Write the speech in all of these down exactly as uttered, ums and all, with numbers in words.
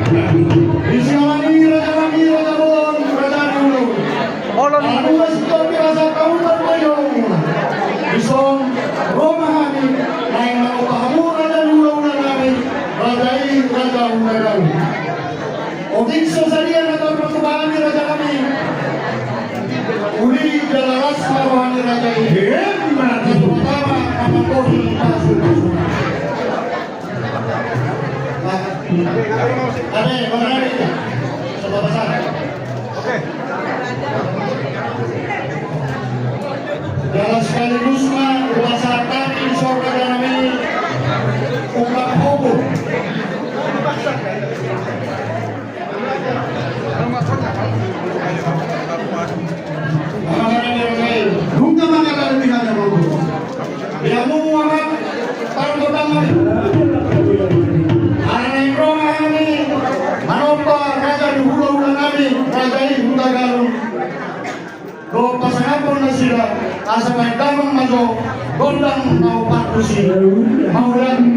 Di sialan i raja nami, raja bolon, raja ni ulaon. Ala nunga sintong di rasa tautan na i. Dison ro ma hami naeng mangompa hamu raja ni ulaon nami, raja i, raja Hutagalung. Otik so sadia na tarpatupa hami raja nami. Uli jala las ma roha ni raja i. Emma. Jala pertama na manggohi pasu-pasu. Ate, bagaimana? Coba pasang. Oke. Jala sekaligus ma hupasahat hami songon raja nami ungkap hobo. Nunga mangalami hana mangolu. Ia mulu amat, parang godang nami. Ala naeng ro ma hami manompa raja ni hulahula nami, raja i Hutagalung. Dohot pasangaphon nasida, asa baen damang ma jo gondang na opat tusi. Mauliate.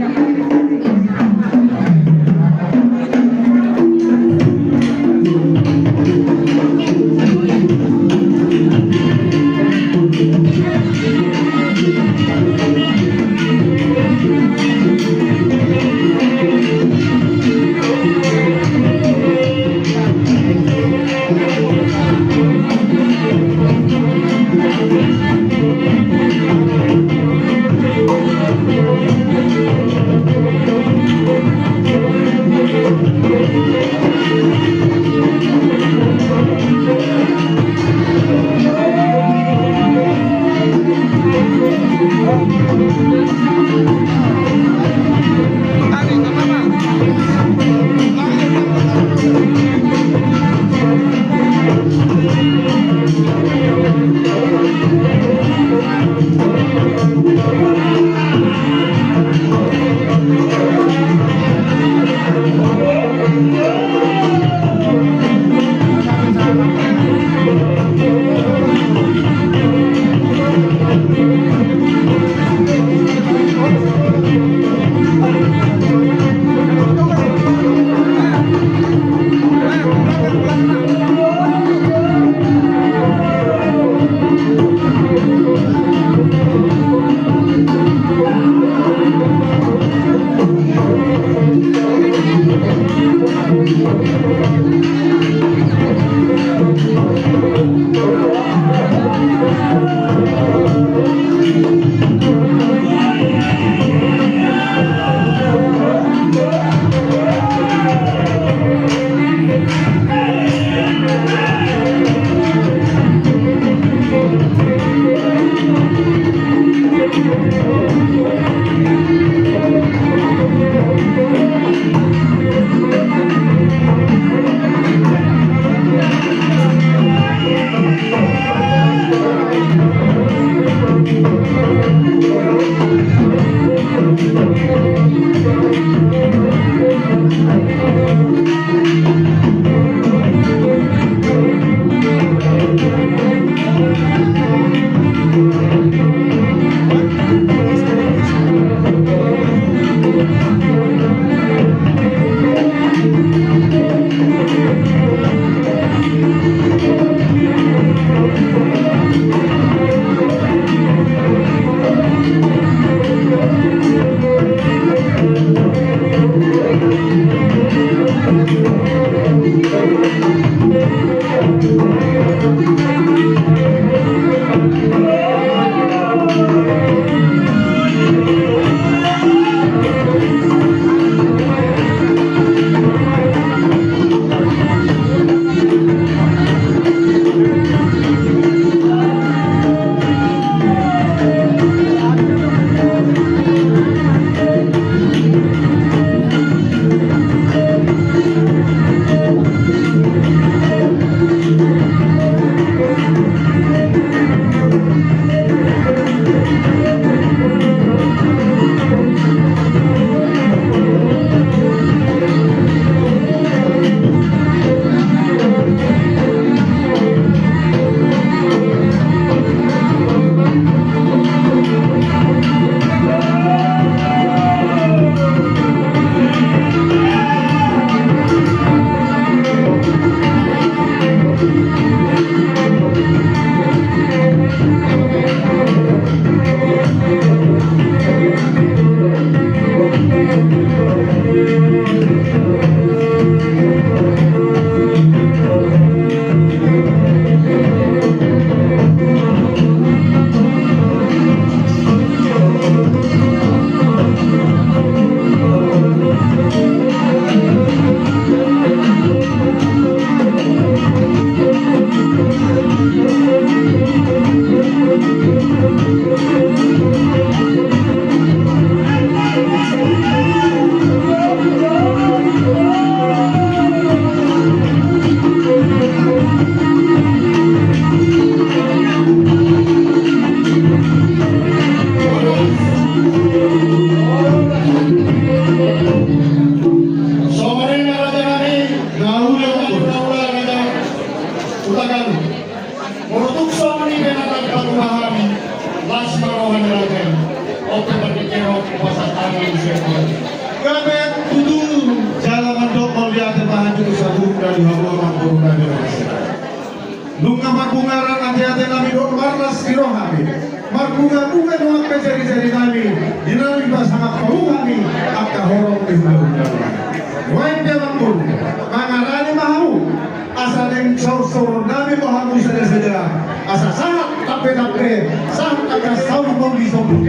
Gabe tutu jala mandok mauliate ma hamu saluhutna di hamu amangboru nami. Nunga marbunga ateate nami dohot marlas ni roha nami. Marbungabunga nunga pe jarijari nami di na pasangap hamu hami angka horong ni hulahula nami. Nuaeng pe amangboru, mangarani ma hamu asa naeng saursaur nami ma hamu sadasada, asa sahat tampetampe, sahat angka saur mauli sombong.